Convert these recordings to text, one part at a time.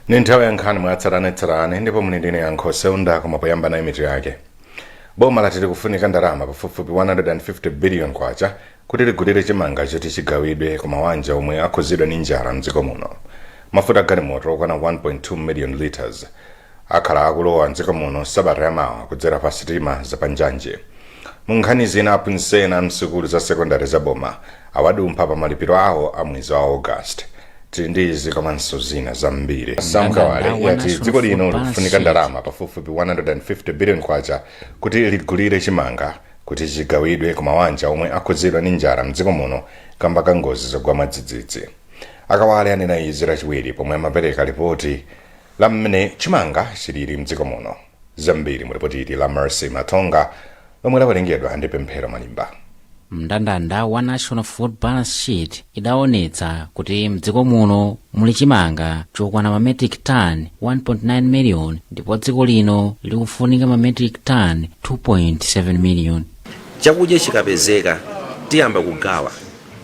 Ni nthawi ya nkhani mwatsatanetsatane, ndipo muli ndine Yankho Seunda. Koma poyamba, nayi mitu yake. Boma lati likufunika ndalama pafupifupi 150 billion kwacha kuti ligulire chimanga choti chigawidwe ku mawanja omwe akhuzidwa ndi njala mdziko muno. Mafuta galimoto okwana 1.2 million liters akhala akulowa mdziko muno sabata yamawa kudzera pa sitima zapanjanje. Mu nkhani zina, aphunzitsi ena msukulu za sekondari za boma awadumpha pa malipiro awo a mwezi wa August. Tili ndi izi komanso zina zambiri. Sam Kawale yati dziko lino likufunika ndalama pafupifupi 150 billion kwacha kuti ligulire chimanga kuti chigawidwe ku mawanja omwe akhudzidwa ndi njala mdziko muno kamba ka ngozi zogwa mwadzidzidzi. Akawale anena izi Lachiwiri pomwe amapereka ripoti la mmene chimanga chilili mdziko muno. Zambiri mu ripoti ili la Mercy Matonga lomwe lawerengedwa ndi Pemphero Malimba. Mndandanda wa National Food Balance Sheet idaonetsa kuti mdziko muno muli chimanga chokwana ma metric ton 1.9 million, ndipo dziko lino likufunika ma metric ton 2.7 million. Chakudya chikapezeka, tiyamba kugawa,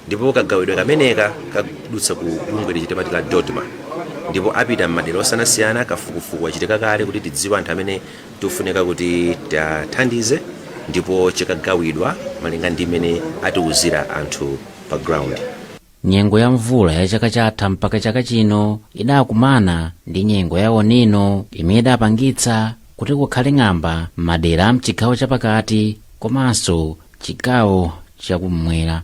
ndipo kagawidwe kameneka kadutsa ku bungwe lija timati la DoDMA, ndipo apita m'madera osiyanasiyana. Kafukufuku achitika kale kuti tidziwe anthu amene tikufunika kuti tithandize, ndipo chikagawidwa malinga ndi mmene atiuzira anthu pa ground. Nyengo ya mvula ya chaka chatha mpaka chaka chino idakumana ndi nyengo ya El Nino imene idapangitsa kuti kukhale ng'amba m'madera a mchigawo chapakati komanso chigawo chakummwera.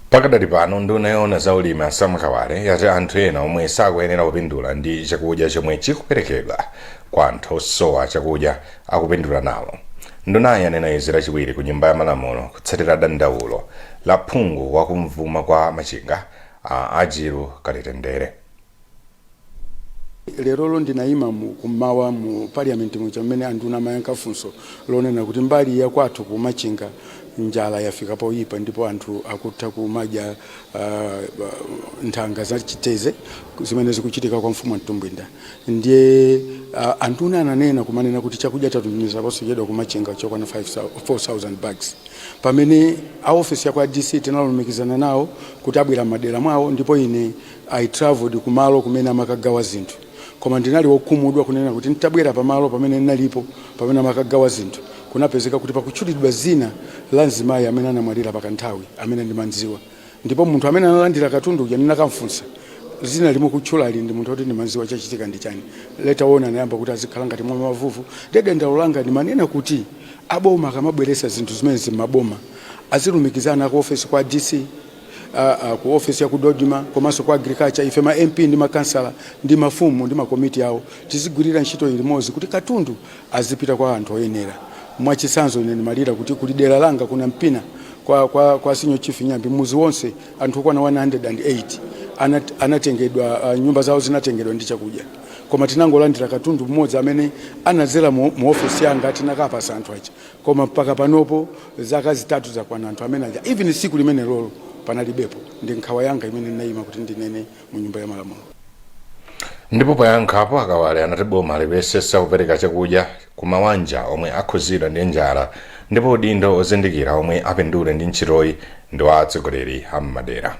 Pakadali pano, nduna yoona za ulimi a Sam Kawale yati anthu ena omwe sakuyenera kupindula ndi chakudya chomwe chikuperekedwa kwa anthu osowa chakudya akupindula nawo. Ndunayi yanena izi Lachiwiri ku Nyumba ya Malamulo kutsatira dandaulo la phungu wakumvuma kwa Machinga, a Ajiru Kalitendere. Lerolo ndinayima mu kummawa mu Parliament muja mmene anduna amayankha funso lonena kuti mbali ya kwathu ku Machinga njala yafika poyipa, ndipo anthu akutha kumadya nthanga za chiteze, zimene zikuchitika kwa mfumu Mtumbwinda. Ndiye anduna ananena kumanena kuti chakudya tatumiza posachedwa ku Machinga chokwana 4000 bags, pamene a office ya kwa DC tinalumikizana nawo kuti abwera madera mwawo, ndipo ine I traveled kumalo kumene amakagawa zinthu. Koma ndinali wokhumudwa kunena kuti nditabwera pamalo pamene ndinalipo, pamene amakagawa zinthu, kunapezeka kuti pakutchulidwa zina la mzimayi amene anamwalira pakanthawi, amene ndimandziwa, ndipo munthu amene analandira katundu uja ndinakamfunsa, "Zina limwe kutchulali ndi munthu oti ndimandziwa, chachitika ndi chani?" Later on anayamba kuti azikhala ngati mwa mavuvu. Ndiye dandaulo langa ndimanena kuti aboma akamabweresa zinthu zimene zimaboma azilumikizana ku office kwa DC, ku office ya ku DoDMA komanso ku agriculture. Ife ma MP ndi makansala ndi mafumu ndi makomiti awo tizigwirira ntchito limodzi kuti katundu azipita kwa anthu oyenera. Mwachitsanzo, ine ndimalira kuti kuli dera langa kuna Mpina kwa Senior Chief Nyambi, muzi wonse anthu okwana 108 anatengedwa, nyumba zawo zinatengedwa ndi chakudya, koma tinangolandira katundu mmodzi amene anadzera mu office yanga. Tinakapasa anthu aja, koma mpaka panopo zaka 3 zakwana, anthu amene aja even siku limene lolo panalibepo. Ndi nkhawa yanga imene ndinayima kuti ndinene mu Nyumba ya Malamulo. Ndipo poyankhapo, Akawale anati boma likuyesesa kupereka chakudya ku mawanja omwe akhuzidwa ndi njala, ndipo udindo ozindikira omwe apindule ndi ntchitoyi ndi wa atsogoleri a m'madera.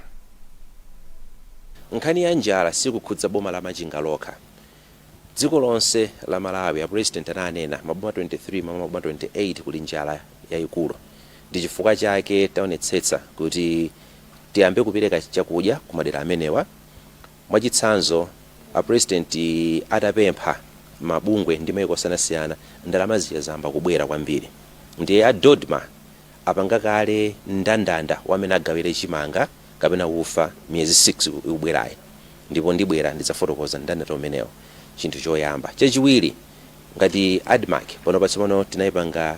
Nkhani ya njala sikukhudza boma la Machinga lokha, dziko lonse la Malawi. A President ananena maboma 23 mwa maboma 28 kuli njala yayikulu. Ndi chifukwa chake taonetsetsa kuti tiyambe kupereka chakudya ku madera amenewa. Mwachitsanzo, a President atapempha mabungwe ndi maiko osiyanasiyana, ndalama zija zayamba kubwera kwambiri. Ndiye a DoDMA apanga kale mndandanda wamene agawire chimanga kapena ufa miyezi 6 ikubwerayi, ndipo ndibwera ndidzafotokoza mndandanda umenewo, chinthu choyamba. Chachiwiri, ngati ADMARC, pano patsopano tinayipanga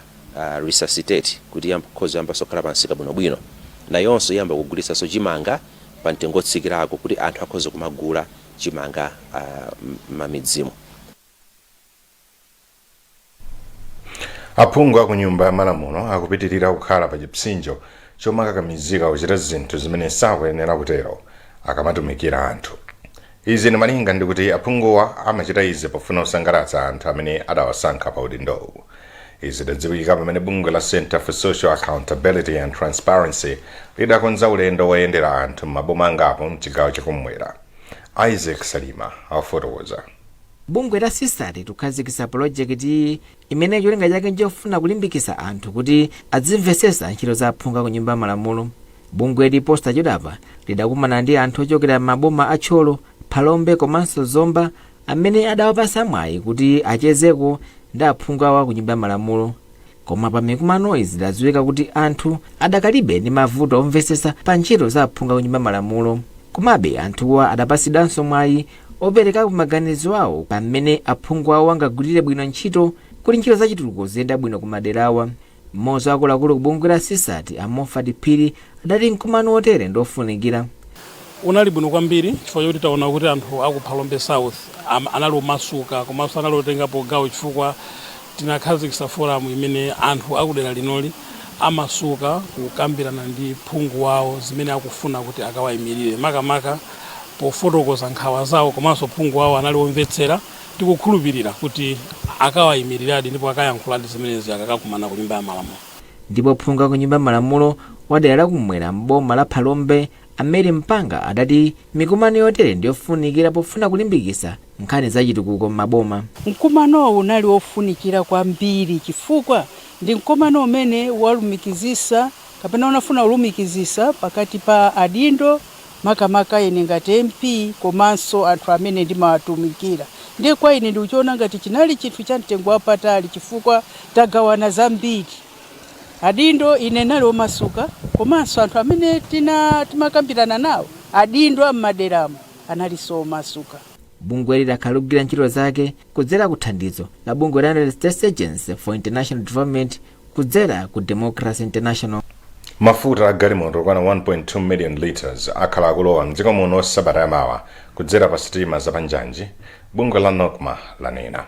resuscitate kuti ikhoza yambanso kukhala pansika bwinobwino. Nayonso iyamba kugulitsanso chimanga pa mtengo otsikirako kuti anthu akhoza kumagula chimanga m'mamidzimo. Aphungu aku Nyumba ya Malamulo akupitirira kukhala pa chipsinjo chomakakamizika kuchita zinthu zimene sakuyenera kutero akamatumikira anthu. Izi ndi malinga ndi kuti aphunguwa amachita izi pofuna kusangalatsa anthu amene adawasankha pa udindowu. Izi zidadziwika pamene bungwe la Center for Social Accountability and Transparency lidakonza ulendo woyendera anthu m'maboma angapo mchigawo chakumwera. Isaac Salima afotokoza. Bungwe la CSAT likukhazikitsa pulojekiti imene cholinga chake nchofuna kulimbikitsa anthu kuti adzimvetsetsa ntchito za aphungu ku Nyumba ya Malamulo. Bungweli posachedwapa lidakumana ndi anthu ochokera m'maboma a Thyolo, Phalombe komanso Zomba amene adawapasa mwayi kuti achezeko ndi aphungu awo ku Nyumba ya Malamulo. Koma pa mikumanoyi zidadziwika kuti anthu adakalibe ndi mavuto omvetsetsa pa ntchito za aphungu ku Nyumba ya Malamulo. Komabe anthuwa adapatsidwanso mwayi operekapo maganizo awo pamene aphungu awo angagwirire bwino ntchito kuti ntchito zachitukuko ziyenda bwino ku maderawa. Mmodzi wa akuluakulu ku bungwe la CSAT, a Moffat Phiri, adati mkumano wotere ndofunikira. Unali bwino kwambiri chifukwa choti taona kuti anthu aku Phalombe South anali omasuka komanso anali otengapo gawo, chifukwa tinakhazikitsa forum imene anthu akudera linoli amasuka kukambirana ndi phungu wawo zimene akufuna kuti akawayimirire, makamaka pofotokoza nkhawa zawo, komanso phungu wawo anali omvetsera. Tikukhulupirira kuti akawayimiriradi ndipo akayankhuladi zimenezi akakakumana ku Nyumba ya Malamulo. Ndipo phungu ku Nyumba ya Malamulo wa dera lakumwera mboma la Phalombe, a Mary Mpanga, adati mikumano yotere ndiyofunikira pofuna kulimbikitsa nkhani zachitukuko m'maboma. Mkumanowu unali wofunikira kwambiri chifukwa ndi mkumano umene walumikizisa kapena unafuna kulumikizisa pakati pa adindo, makamaka ine ngati MP, komanso anthu amene ndimawatumikira. Ndiye kwa ine ndikuchiona ngati chinali chinthu cha mtengo wapatali chifukwa tagawana zambiri. Adindo, ine nali omasuka, komanso anthu amene timakambirana nawo, adindo am'maderamo, analinso omasuka. Bungweli lakhala likugwira ntchito zake kudzera ku thandizo la bungwe la United States Agency for International Development kudzera ku Democracy International. Mafuta a galimoto okwana 1.2 million liters akhala akulowa mdziko muno sabata yamawa kudzera pa sitima zapanjanji, bungwe la NOCMA lanena.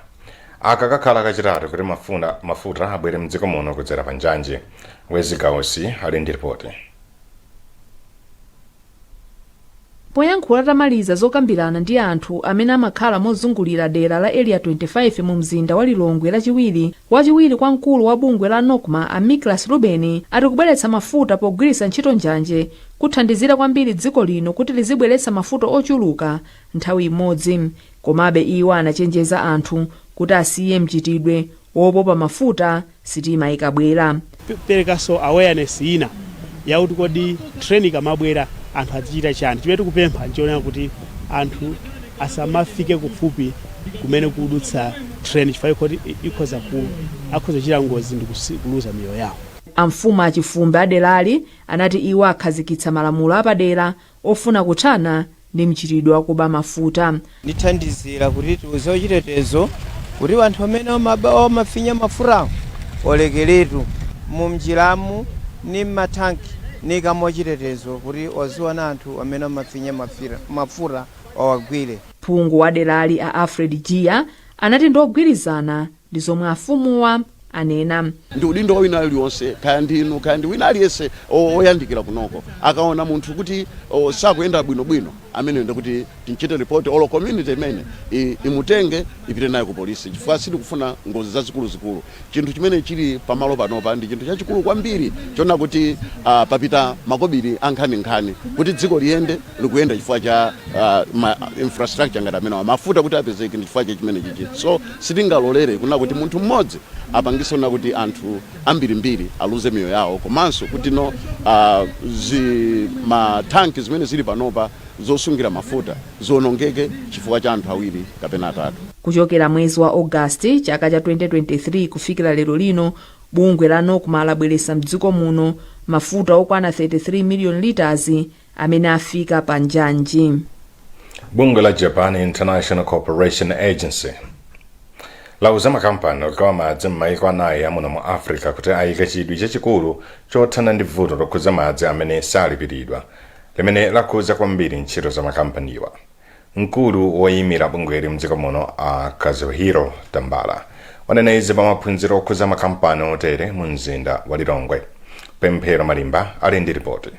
Aka kakhala kachitatu kuti mafuta abwere mdziko muno kudzera panjanji. Wezi Gausi ali ndi ripoti. Poyankhula atamaliza zokambirana ndi anthu amene amakhala mozungulira dera la Area 25 mu mzinda wa Lilongwe Lachiwiri, wachiwiri kwa mkulu wa bungwe la NOCMA, a Miklas Ruben, ati kubweretsa mafuta pogwiritsa ntchito njanje kuthandizira kwambiri dziko lino kuti lizibweretsa mafuta ochuluka nthawi imodzi. Komabe iwo anachenjeza anthu kuti asiye mchitidwe wopopa mafuta sitima ikabwera. Perekanso awareness ina yakuti kodi train ikamabwera anthu azichita chani. Chimene tikupempha nchionera kuti anthu asamafike kufupi kumene kudutsa train, chifukwa ikhoza ku akhoza kuchita ngozi ndi kuluza miyoyo yawo. Amfumu Achifumbe aderali anati iwo akhazikitsa malamulo apadera ofuna kuthana ndi mchitidwe wakuba mafuta. Ndithandizira kuti tiuze chitetezo kuti anthu amene amafinya mafutawo olekeretu mumjiramu ni mmathanki nikamo chitetezo kuti oziona anthu amene amafinya mafuta awagwire. Phungu wa derali, a Alfred Jiya, anati ndogwirizana ndi zomwe afumuwa anena. Ndi udindo wa wina aliwonse, kaya ndinu, kaya ndi wina aliyense oyandikira kunoko, akaona munthu kuti sakuyenda bwinobwino, amene ndikuti tinchite report, olo community imene imutenge ipite naye ku polisi, chifukwa sitikufuna ngozi zazikuluzikulu. Chinthu chimene chili pamalo panopa ndi chinthu chachikulu kwambiri chona kuti papita makobiri ankhaninkhani kuti dziko liyende, likuyenda chifukwa cha ma infrastructure ngati amenewa, mafuta kuti apezeke ndi chifukwa cha chimene chichi. So sitingalolere kuna kuti munthu mmodzi apangise kuna kuti anthu ambirimbiri aluze miyoyo yawo, komanso kuti no zi mathanki zimene zili panopa zosungira mafuta ziwonongeke chifukwa cha anthu awiri kapena atatu. Kuchokera mwezi wa Ogasiti chaka cha 2023 kufikira lero lino, bungwe la NOCMA labweretsa mdziko muno mafuta okwana 33 million liters amene afika pa njanji. Bungwe la Japan International Cooperation Agency lauza makampani ogawa madzi m'mayiko anayi amuno mu Africa kuti ayike chidwi chachikulu chothana ndi vuto lokhudza madzi amene salipiridwa limene lakhudza kwambiri ntchito za makampaniwa. Mkulu woyimira bungweli mdziko muno, a Kazuhiro Tambala, wanena izi pa maphunziro okhudza makampani otere mu mzinda wa Lilongwe. Pemphero Malimba ali ndi ripoti.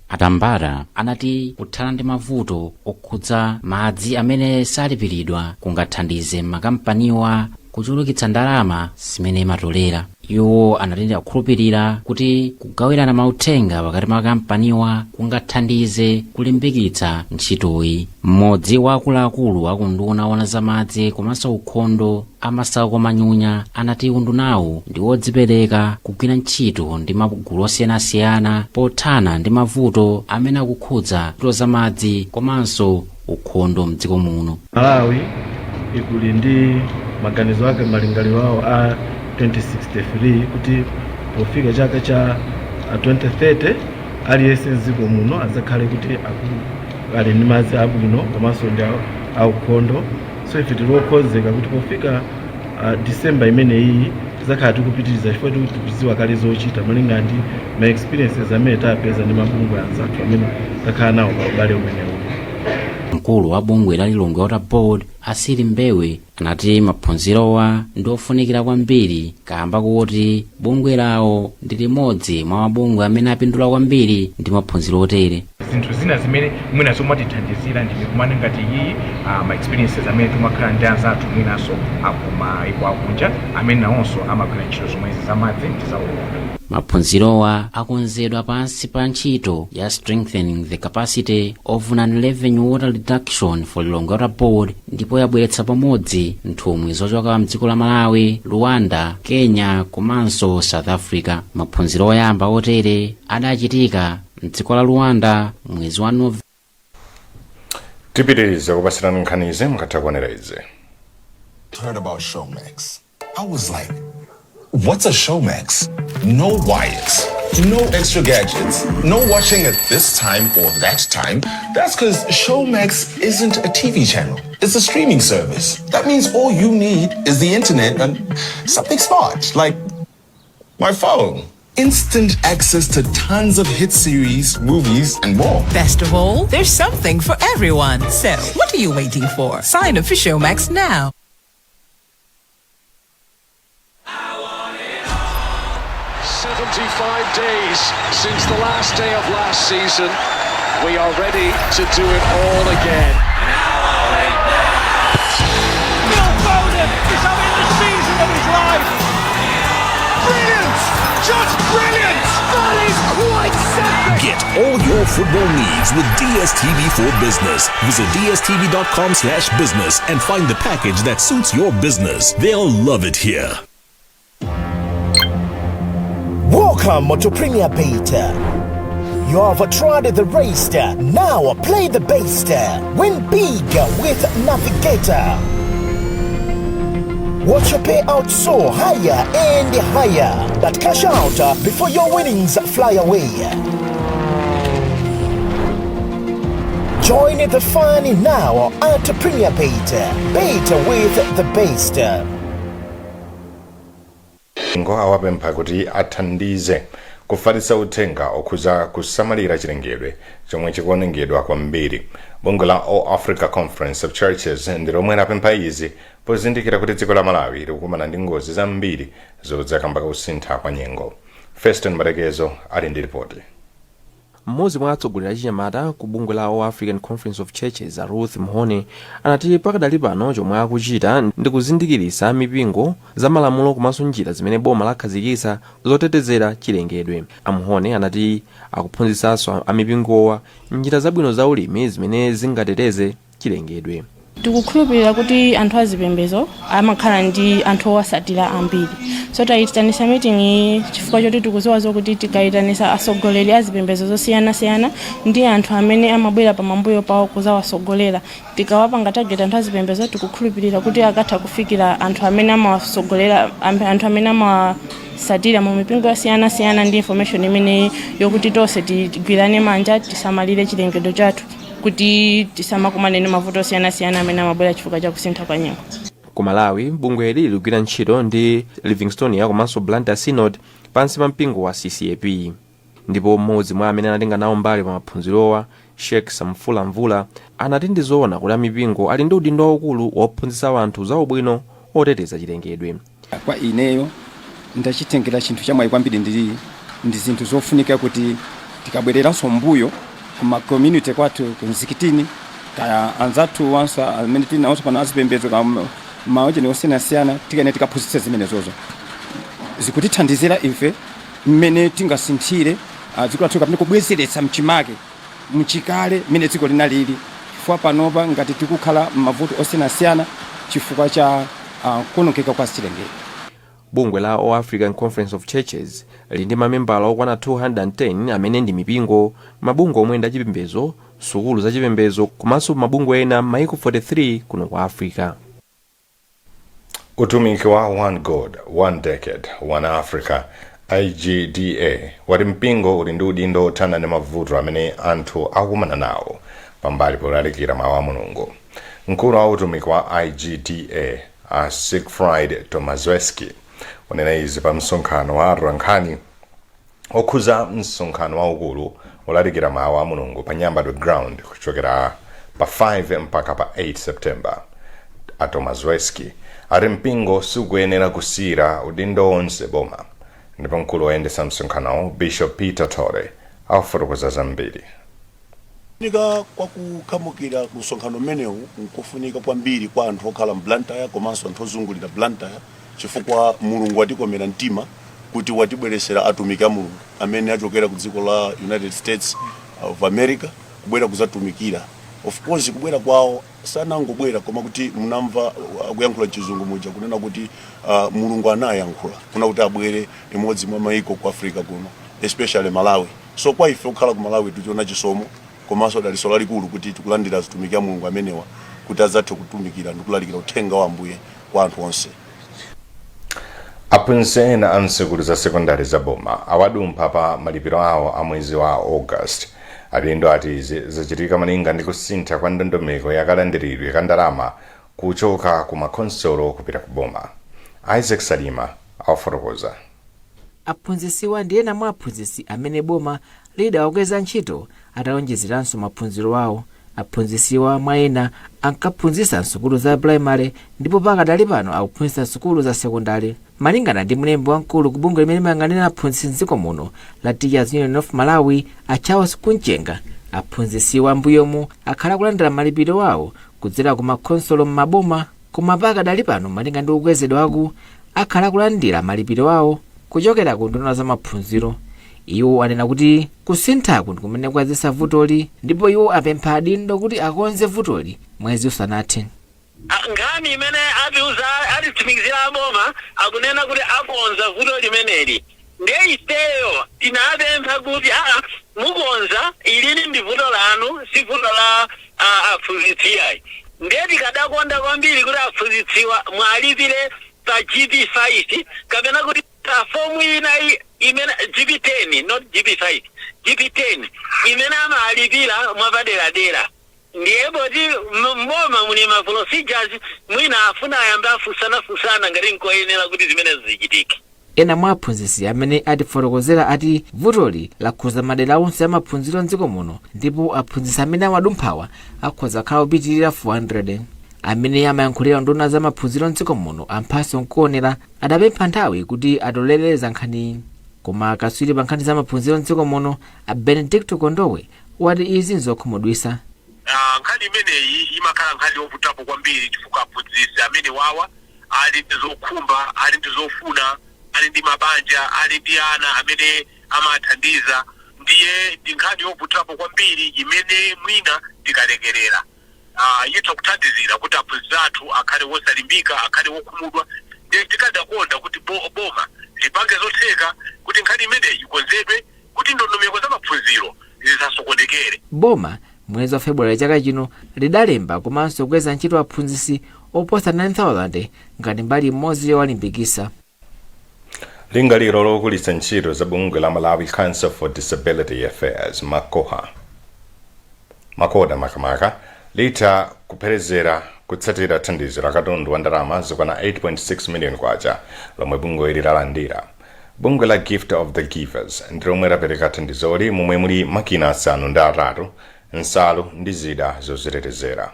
Atambala anati kuthana ndi mavuto okhudza madzi amene salipiridwa kungathandize makampaniwa. Kuchulukitsa ndalama zimene imatolera. Iwo anati akukhulupirira kuti kugawirana mauthenga pakati pa makampaniwa kungathandize kulimbikitsa ntchitoyi. Mmodzi wa akuluakulu a unduna owona zamadzi komanso ukhondo, a Masauko Manyunya, anati undunawu ndi wodzipereka kugwira ntchito ndi magulu osiyanasiyana pothana ndi mavuto amene akukhudza ntchito zamadzi komanso ukhondo mdziko muno. Malawi ikuli ndi maganizo ake, malingaliro awo a 2063, kuti pofika chaka cha 2030 aliyense mdziko muno adzakhale kuti ali ndi madzi abwino komanso ndi aukhondo. So ife tili okonzeka kuti pofika December imeneyi tidzakhala tikupitiriza, chifukwa tikudziwa kale zochita malinga ndi ma experiences amene tapeza ndi mabungwe anzathu amene takhala nawo pa ubale umenewu. Mkulu wa bungwe la Lilongwe Water Board, Asili Mbewe, anati maphunzirowa ndi ofunikira kwambiri kamba kuti bungwe lawo ndi limodzi mwa mabungwe amene apindula kwambiri ndi maphunziro otere. Zinthu zina zimene mwina zomatithandizira ndi mikumano ngati iyi, ma experiences amene timakhala ndi anzathu mwinanso akumayiko akunja amene nawonso amagwira ntchito zomwezi zamadzi ndi zaukhondo. Maphunzirowa akonzedwa pansi pa ntchito ya Strengthening the Capacity of Non-Revenue Water Reduction for Lilongwe Water Board, ndipo yabweretsa pamodzi nthumwi zochoka mdziko la Malawi, Rwanda, Kenya komanso South Africa. Maphunziro oyamba otere adachitika mdziko la Rwanda mwezi wa Novemba. Tipitiriza kupasirani nkhanizi mukatha kuonera izi. Heard about Showmax. I was like, "What's a Showmax?" No wires, no extra gadgets, no watching at this time or that time. That's because Showmax isn't a TV channel. It's a streaming service. That means all you need is the internet and something smart, like my phone. Instant access to tons of hit series, movies, and more. Best of all, there's something for everyone. So, what are you waiting for? Sign up for Showmax now. 75 days since the last day of last season. We are ready to do it all again. Phil Foden is having the season of his life. Brilliant! Just brilliant! That is quite something. Get all your football needs with DSTV for Business. Visit dstv.com/business and find the package that suits your business. They'll love it here. Welcome to Premier Bet. You have tried the rest. Now play the best. Win big with Navigator. Watch your payout soar higher and higher. But cash out before your winnings fly away. Join the fun now at Premier Bet. Bet with the best. Ngo awapempha kuti athandize kufalitsa uthenga okhuza kusamalira chilengedwe chomwe chikuonongedwa kwambiri. Bungwe la All Africa Conference of Churches ndi lomwe lapempha izi pozindikira kuti dziko la Malawi likukumana ndi ngozi zambiri zodza kamba kusintha kwa nyengo. Feston Marekezo ali ndi ripoti. Mmodzi mwa atsogoleri achinyamata ku bungwe la All African Conference of Churches, a Ruth Mhone, anati pakadali pano chomwe akuchita ndi kuzindikiritsa mipingo za malamulo komanso njira zimene boma lakhazikitsa zotetezera chilengedwe. A Mhone anati akuphunzitsanso amipingowa njira zabwino za ulimi zimene zingateteze chilengedwe. Tikukhulupirira kuti anthu azipembedzo amakhala ndi anthu owasatira ambiri, so tayitanisa meeting iyi chifukwa choti tikudziwa zokuti tikayitanisa atsogoleri azipembedzo zosiyanasiyana ndi anthu amene amabwera pamambuyo pawo kuzawasogolera, tikawapanga target anthu azipembedzo, tikukhulupirira kuti akatha kufikira anthu amene amawasogolera, anthu amene amawasatira mu mipingo yosiyanasiyana ndi information imeneyi yokuti tonse tigwirane manja, tisamalire chilengedwe chathu kuti tisamakumane ndi mavuto osiyanasiyana amene amabwera chifukwa cha kusintha kwa nyengo. Ku Malawi, bungweli likugwira ntchito ndi Livingstonia komanso Blantyre Synod pansi pa mpingo wa CCAP. Ndipo mmodzi mwa amene anatenga nawo mbali pa maphunzirowa, Sheikh Samfula Mvula, anati ndi zoona kuti amipingo ali ndi udindo waukulu wophunzitsa anthu za ubwino oteteza chilengedwe. Kwa ineyo ndachitengera chinthu chamwayi kwambiri, ndi zinthu zofunika kuti tikabwereranso mbuyo kuma community kwathu, ku mzikitini, kaya anzathu wanso amene tili nawonso pano azipembedzo. Mawacheni osiyanasiyana tikene tikaphunzitse zimenezozo zikutithandizira ife mmene tingasinthire dziko lathu kapena kubwezeretsa mchimake mchikale mmene dziko linalili, chifukwa panopa ngati tikukhala m'mavuto osiyanasiyana chifukwa cha kuonongeka kwa zachilengedwe. Bungwe la All African Conference of Churches lili ndi mamembala okwana 210 amene ndi mipingo, mabungwe omwe ndi achipembedzo, sukulu zachipembedzo komanso mabungwe ena m'maiko 43 kuno ku Africa. Utumiki wa One God, One Decade, One Africa, IGDA, wati mpingo uli ndi udindo othana ndi mavuto amene anthu akukumana nawo pambali polalikira mawu a Mulungu. Mkulu wa utumiki wa IGDA, a Siegfried Tomaszewski, wanena izi pa msonkhano wa atolankhani okhuza msonkhano waukulu olalikira mawu a Mulungu pa Nyambadwe Ground kuchokera pa 5 mpaka pa 8 September. A Tomaszewski ati mpingo sikuyenera kusiyira udindo wonse boma, ndipo mkulu woyendetsa msonkhanowo, Bishop Peter Tore, akufotokoza zambiri. Kufunika kwa kukhamukira ku msonkhano umenewu nkofunika kwambiri kwa anthu okhala m'Blantyre komanso anthu ozungulira Blantyre, chifukwa Mulungu watikomera mtima kuti watibweresera atumiki a Mulungu amene achokera ku dziko la United States of America kubwera kuzatumikira. Of course, kubwera kwawo sanangobwera, koma kuti munamva akuyankhula chizungu muja kunena kuti Mulungu anayankhula kuna kuti abwere imodzi mwa maiko ku Africa kuno, especially Malawi. So kwa ife okhala ku Malawi tichiona chisomo komanso dalitso lalikulu kuti tikulandira atumiki a Mulungu amenewa kuti adzathe kutumikira ndi kulalikira uthenga wa Ambuye kwa anthu onse. Aphunzitsi ena a msukulu za sekondari za boma awadumpha pa malipiro awo a mwezi wa August. Adindo ati izi zachitika malinga ndi kusintha kwa ndondomeko ya kalandiridwe ka ndalama kuchoka ku makhonsolo kupita ku boma. Isaac Salima awafotokoza. Aphunzitsiwa ndi ena mwa aphunzitsi amene boma lidawakweza ntchito atawonjezeranso maphunziro awo. Aphunzitsiwa mwa ena ankaphunzitsa msukulu za primary ndipo pakadali pano akuphunzitsa msukulu za sekondari. Malingana ndi mlembi wamkulu ku bungwe limene limayang'anira aphunzitsi mdziko muno la Teachers Union of Malawi, a Charles Kunchenga, aphunzitsiwa mbuyomu akhala kulandira malipiro awo kudzera ku makhonsolo m'maboma, koma pakadali pano, malinga ndi kukwezedwaku, akhala kulandira malipiro awo kuchokera ku nduna za maphunziro. Iwo anena kuti kusinthaku ndi kumene kwadzetsa vutoli, ndipo iwo apempha adindo kuti akonze vutoli mwezi usanathe. Nkhani imene atiuza, atitsimikizira aboma, akunena kuti akonza vuto limeneli. Ndiye ifeyo tinapempha kuti aa, mukonza ilili ndi vuto lanu, si vuto la aphunzitsi ayi. Ndiye tikadakonda kwambiri kuti aphunzitsiwa mwalipire pa GP5 kapena kuti pa fomu ina imene GP10, not GP5, GP10 imene amalipira mwapaderadera. Ndiye poti mboma muli ma procedures, mwina afuna ayambe afunsanafunsana ngati nkoyenera kuti zimenezo zichitike. Ena mwa aphunzitsi amene atifotokozera ati vutoli lakhuza madera onse amaphunziro mdziko muno, ndipo aphunzitsi amene awadumphawa akhoza kukhala opitirira 400. Amene amayankhulira nduna za maphunziro mdziko muno, a Mphatso Nkuonera, adapempha nthawi kuti atolere za nkhaniyi. Koma akatswiri pa nkhani za maphunziro mdziko muno, a Benedicto Kondowe, wati izi nzokhumudwitsa. Nkhani imeneyi imakhala nkhani yovutapo kwambiri chifukwa aphunzitsi amene wawa ali ndi zokhumba, ali ndi zofuna, ali ndi mabanja, ali ndi ana amene amathandiza. Ndiye ndi nkhani yovutapo kwambiri imene mwina tikalekerera itha kuthandizira kuti aphunzitsi athu akhale wosalimbika, akhale wokhumudwa. Ndiye tikadakonda kuti boma lipange zotheka kuti nkhani imeneyi ikonzedwe kuti ndondomeko za maphunziro zisasokonekere. Boma mwezi wa Februwale chaka chino lidalemba komanso kukweza ntchito aphunzitsi oposa 9000 ngati mbali imodzi yowalimbikitsa. Lingaliro lokulitsa ntchito za bungwe la Malawi Council for Disability Affairs, makoha makoda makamaka, litha kupherezera kutsatira thandizo la katundu wa ndalama zokwana 8.6 million kwacha lomwe bungweli lalandira. Bungwe la Gift of the Givers ndi lomwe lapereka thandizoli, momwe muli makina 8, nsalu ndi zida zozitetezera.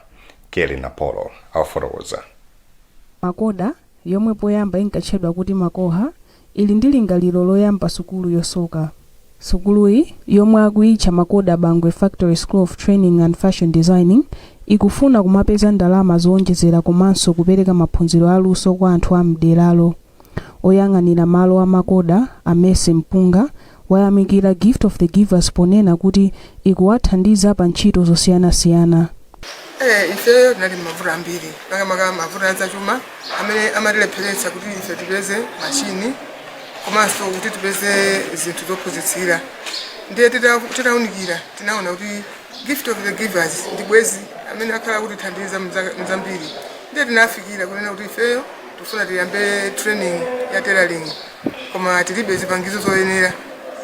Kelly Napolo afotokoza. Makoda, yomwe poyamba inkatchedwa kuti Makoha, ili ndi lingaliro loyamba sukulu yosoka. Sukuluyi, yomwe akuyitcha Makoda Bangwe Factory School of Training and Fashion Designing, ikufuna kumapeza ndalama zowonjezera komanso kupereka maphunziro aluso kwa anthu a mderalo. Oyang'anira malo a Makoda, a Mercy Mpunga, wayamikira Gift of the Givers ponena kuti ikuwathandiza pa ntchito zosiyanasiyana. Ifeyo tinali mavuto ambiri, makamaka mavuto azachuma amene amatilepheretsa kuti ife tipeze machini komanso kuti tipeze zinthu zophunzitsira. Ndiye titawunikira tinaona kuti Gift of the Givers ndi bwezi amene akhala kutithandiza mzambiri. Ndiye tinafikira kunena kuti ifeyo tifuna tiyambe training ya tailoring, koma tilibe zipangizo zoyenera.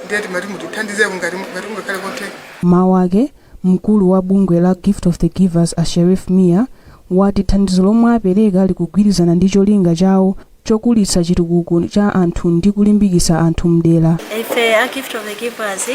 Ndiye timati mutithandizeko ngati kungakhale kotheka. Mawu ake, mkulu wa bungwe la Gift of the Givers, a Sherif Mia, wati thandizo lomwe apereka likugwirizana ndi cholinga chawo chokulitsa chitukuko cha anthu ndi kulimbikitsa anthu mdera. Ife a Gift of the Givers,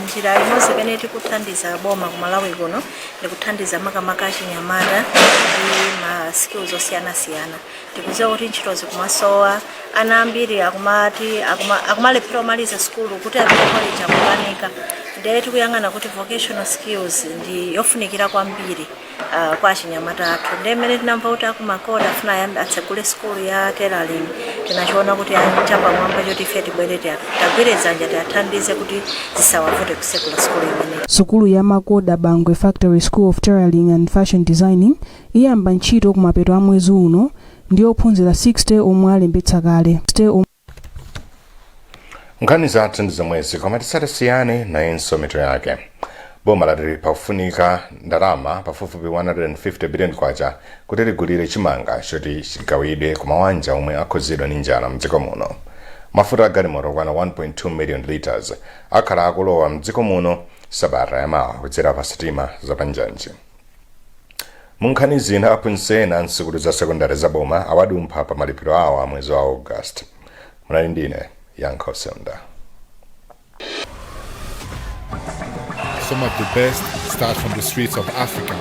njira imodzi imene tikuthandiza boma ku Malawi kuno ndikuthandiza makamaka achinyamata ndi ma skills osiyanasiyana. Tikudziwa kuti ntchito zikumasowa, ana ambiri akumati akumalephera omaliza sukulu kuti apite college akukanika. Ndiye tikuyang'ana kuti vocational skills ndi yofunikira kwambiri kwa achinyamata athu. Ndiye mmene tinamva kuti akuMakoda afuna ayambe atsegule sukulu ya tailoring, tinachiona kuti chapamwamba choti ife tibwere tagwire dzanja, tiathandize kuti zisawavute kutsegula sukulu imeneyi. Sukulu ya Makoda Bangwe Factory School of Tailoring and Fashion Designing iyamba ntchito kumapeto a mwezi uno ndi ophunzira 60 omwe alembetsa kale. Nkhani zathu ndi zomwezi, koma tisatasiyane nayenso mitu yake. Boma lati pakufunika ndalama pafupifupi 150 billion kwacha kuti ligulire chimanga choti chigawidwe ku mabanja omwe akhuzidwa ndi njala mdziko muno. Mafuta a galimoto okwana 1.2 million liters akhala akulowa mdziko muno sabata yamawa kudzera pa sitima zapanjanji. Mu nkhani zina, aphunzitsi ena msukulu za sekondari za boma awadumpha pa malipiro awo a mwezi wa August. Munali ndine Yankho Seunda. Some of the best start from the streets of Africa.